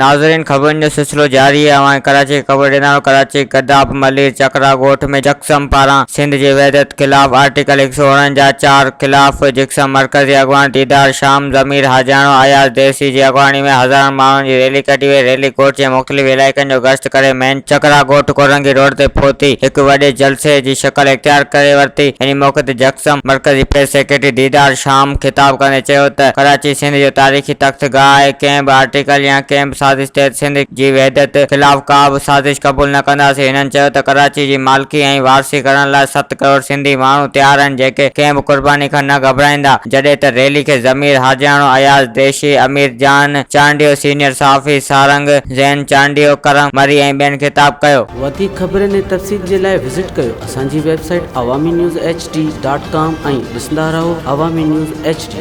ناظرين خبرن جو سلسلو جاري آهي اوهان کي ڪراچي کي خبر ڏيندا آهيون ڪراچي گداپ ملير چڪرا ڳوٺ ۾ جڪسم پاران سنڌ جي وحدت خلاف آرٽيڪل 149 چار خلاف جڪسم مرڪزي اڳواڻ ديدار شام ضمير حاجاڻو اياز ديسي جي اڳواڻي ۾ هزارن ماڻهن جي ريلي ڪڍي وئي ريلي ڳوٺ جي مختلف علائقن جو گشت ڪري مين چڪرا ڳوٺ ڪورنگي روڊ تي پهتي هڪ وڏي جلسي جي شڪل اختيار ڪري ورتي انهي موقعي تي جڪسم مرڪزي پريس سيڪريٽري ديدار شام خطاب ڪندي چيو ته ڪراچي سنڌ جو تاريخي تخت گاهه آهي، ڪنهن به آرٽيڪل يا ڪنهن به سازش تحت سنڌ جي وحدت خلاف ڪا به سازش قبول نه ڪنداسين، هنن چيو ته ڪراچي جي مالڪي ۽ وارثي ڪرڻ لاء ست ڪروڙ سنڌي ماڻهو تيار آهن جيڪي ڪنهن به قرباني کان نه گهٻرائيندا، جڏهن ته ريلي کي ضمير حاجياڻو، اياز ديشي، امير جان چانڊيو، سينيئر صحافي سارنگ زين چانڊيو، ڪرم مري ۽ ٻين خطاب ڪيو. وڌيڪ خبرن ۽ تفصيل جي لاء وزٽ ڪيو اسان جي website Awami news H D dot com ۽ ڏسندا رهو عوامي نيوز ايڇ ڊي.